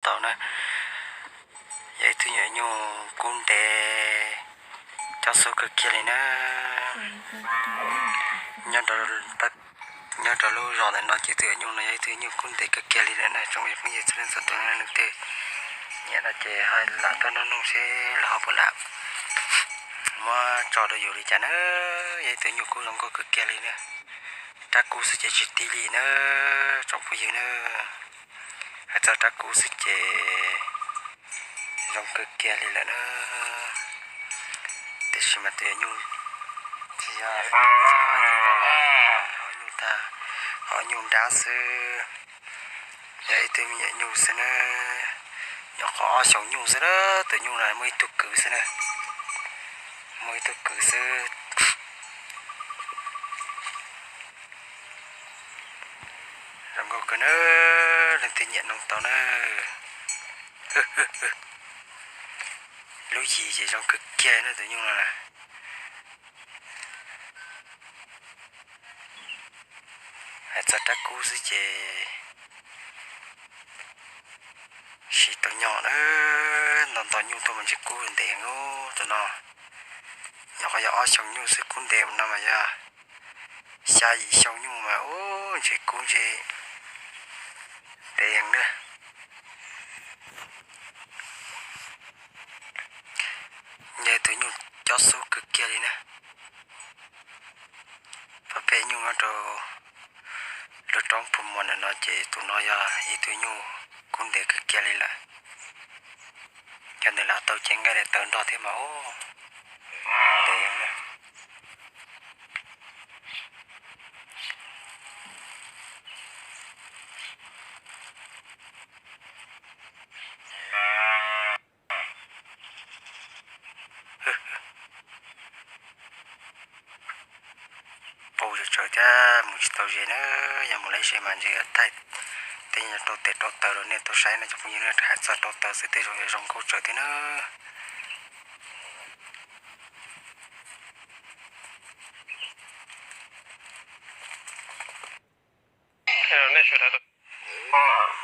tau na. Yog ib tug me nyuam nyuj kub ntev cob xub kawg kiag li na. Nyob rau lub zos ntawm no ces tus me nyuam nyuj no yog ib tug me nyuam nyuj kub ntev kawg kiag li lawm na tsoom phooj ywg txhua leej txhua tus. Leej twg nyiam no ces ho lam tuaj noj noj seb lawv ho puas lam muab tso rau yus li cas na. Yog ib tug me nyuam kub zoo nkauj kawg kiag li na. Rab kub xwb ces tsis tib li na tsoom phooj ywg na. Hais txog rab kub xwb ces zoo kawg kiag li lawm na. Tiam sis mas tus me nyuam nyuj tsis yog, ho nyuj tag, ho nyuj nrab xwb. Yog ib tug me nyuam nyuj xwb na. Nyuam qhuav ob xyoos nyuj xwb na, tus nyuj no muaj ib tug kwv xwb na. Muaj ib tug kwv xwb. Zoo nkauj kawg na, leej twg nyiam noog tau na. Lub yim ces zoo kawg kiag na tus nyuj no na. Hais txog rab kub xwb ces siv tau nyom na. Nto nto nyuj tuaj mas ntshe kub ntev heev tus no. Nyuam qhuav yog ob xyoos nyuj xwb kub ntev no mas yog xya yim xyoo nyuj mas ub ntshe kub ntshe ntev heev na. Yog tus nyuj cob xub kawg kiag li na. Pab peb nyuj nyob rau lub roob Phu Muas ntawm no ces tus no yog ib tug nyuj kub ntev kawg kiag li lawm. Cov ntawd lam tau cev nqaij daim tawv nrog thiab mas ub ntev. Pau tsawv tsawv thiab mus tsis tau ze na. Yog mus lawm ze mas ntshe yuav thaij tej rau tes rau taw rau nej tau saib no cov phooj ywg na. Hais txog rau taw xwb tej zaum yuav zoo nkauj tsawv thiab na.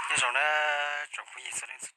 Nyob zoo na tsoom phooj ywg txhua leej txhua